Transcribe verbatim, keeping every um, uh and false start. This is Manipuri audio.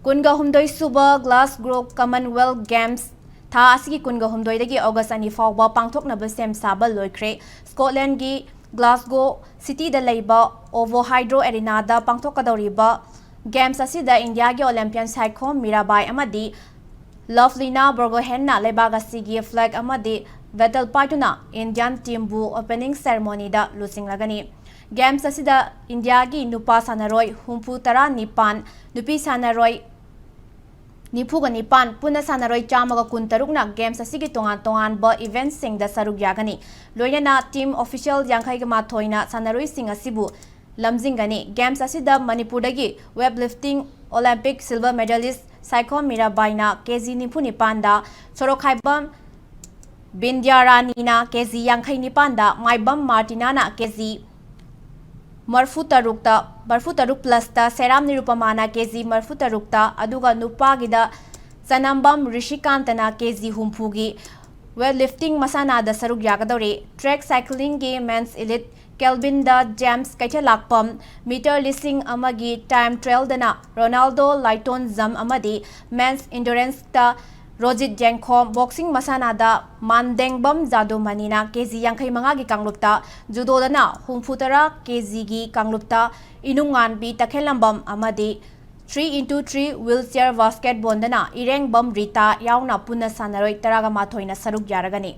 ꯀꯨꯟꯒ ꯍꯨꯝꯗꯣꯏ ꯁꯨꯕ Glasgow Commonwealth Games ꯊꯥ ꯑꯁꯤꯒꯤ ꯀꯨꯟꯒ ꯍꯨꯝꯗꯣꯏꯗꯒꯤ August ꯑꯅꯤ ꯐꯥꯎꯕ ꯄꯥꯡꯊꯣꯛꯅꯕ ꯁꯦꯝ ꯁꯥꯕ ꯂꯣꯏꯈ꯭ꯔꯦ꯫ Scotlandꯒꯤ Glasgow cityꯗ ꯂꯩꯕ Ovo Hydro Arenaꯗ ꯄꯥꯡꯊꯣꯛꯀꯗꯧꯔꯤꯕ Games ꯑꯁꯤꯗ ꯏꯟꯗꯤꯌꯥꯒꯤ Olympian ꯁꯥꯏꯈꯣꯝ ꯃꯤꯔꯥꯕꯥꯏ ꯑꯃꯗꯤ Lovlina Borgohainꯅ ꯂꯩꯕꯥꯛ ꯑꯁꯤꯒꯤ flag ꯑꯃꯗꯤ battle ꯄꯥꯏꯗꯨꯅ Indian teamꯕꯨ opening ceremonyꯗ ꯂꯨꯆꯤꯡꯂꯒꯅꯤ꯫ Games ꯑꯁꯤꯗ ꯏꯟꯗꯤꯌꯥꯒꯤ ꯅꯨꯄꯥ ꯁꯥꯟꯅꯔꯣꯏ ꯍꯨꯝꯐꯨ ꯇꯔꯥ ꯅꯤꯄꯥꯟ, ꯅꯨꯄꯤ ꯁꯥꯟꯅꯔꯣꯏ ꯅꯤꯐꯨꯒ ꯅꯤꯄꯥꯟ, ꯄꯨꯟꯅ ꯁꯥꯟꯅꯔꯣꯏ ꯆꯥꯝꯃꯒ ꯀꯨꯟꯇꯔꯨꯛꯅ Games ꯑꯁꯤꯒꯤ ꯇꯣꯉꯥꯟ ꯇꯣꯉꯥꯟꯕ eventꯁꯤꯡꯗ ꯁꯔꯨꯛ ꯌꯥꯒꯅꯤ꯫ ꯂꯣꯏꯅꯅ team official ꯌꯥꯡꯈꯩꯒ ꯃꯥꯊꯣꯏꯅ ꯁꯥꯟꯅꯔꯣꯏꯁꯤꯡ ꯑꯁꯤꯕꯨ ꯂꯝꯖꯤꯡꯒꯅꯤ꯫ Games ꯑꯁꯤꯗ ꯃꯅꯤꯄꯨꯔꯗꯒꯤ weightlifting Olympic silver medalist Saikhom ꯃꯤꯔꯥꯕꯥꯏꯅ ꯀꯦꯖꯤ ꯅꯤꯐꯨ ꯅꯤꯄꯥꯟꯗ, ꯁꯣꯔꯣꯛꯈꯥꯏꯕꯝ ꯕꯤꯟꯗ꯭ꯌꯥꯔꯥꯅꯤꯅ ꯀꯦꯖꯤ ꯌꯥꯡꯈꯩ ꯅꯤꯄꯥꯟꯗ, ꯃꯥꯏꯕꯝ ꯃꯥꯔꯇꯤꯅꯥꯅ ꯀꯦꯖꯤ ꯃꯔꯐꯨ ꯇꯔꯨꯛꯇ, ꯃꯔꯐꯨ ꯇꯔꯨꯛ plusꯇ, ꯁꯦꯔꯥꯝ ꯅꯤꯔꯨꯄꯃꯥꯅ ꯀꯦꯖꯤ ꯃꯔꯐꯨ ꯇꯔꯨꯛꯇ, ꯑꯗꯨꯒ ꯅꯨꯄꯥꯒꯤꯗ ꯆꯅꯝꯕꯝ ꯔꯤꯁꯤꯀꯥꯟꯇꯅ ꯀꯦꯖꯤ ꯍꯨꯝꯐꯨꯒꯤ weightlifting ꯃꯁꯥꯟꯅꯗ ꯁꯔꯨꯛ ꯌꯥꯒꯗꯧꯔꯤ꯫ Track cyclingꯒꯤ men's elite Kelvinda James ꯀꯩꯊꯦꯜꯂꯥꯛꯄꯝ, meter ꯂꯤꯁꯤꯡ ꯑꯃꯒꯤ time trialꯗꯅ Ronaldo ꯂꯥꯏꯇꯣꯟꯖꯝ ꯑꯃꯗꯤ men's enduranceꯇ ꯔꯣꯖꯤꯠ ꯌꯦꯡꯈꯣꯝ, boxing ꯃꯁꯥꯟꯅꯗ ꯃꯥꯟꯗꯦꯡꯕꯝ ꯖꯥꯗꯨꯃꯅꯤꯅ ꯀꯦꯖꯤ ꯌꯥꯡꯈꯩ ꯃꯉꯥꯒꯤ ꯀꯥꯡꯂꯨꯞꯇ, judoꯗꯅ ꯍꯨꯝꯐꯨ ꯇꯔꯥ kgꯒꯤ ꯀꯥꯡꯂꯨꯞꯇ ꯏꯅꯨꯡꯉꯥꯟꯕꯤ ꯇꯈꯦꯜꯂꯝꯕꯝ ꯑꯃꯗꯤ three into three wheelchair basketballꯗꯅ ꯏꯔꯦꯡꯕꯝ Rita ꯌꯥꯎꯅ ꯄꯨꯟꯅ ꯁꯥꯟꯅꯔꯣꯏ ꯇꯔꯥꯒ ꯃꯥꯊꯣꯏꯅ ꯁꯔꯨꯛ ꯌꯥꯔꯒꯅꯤ꯫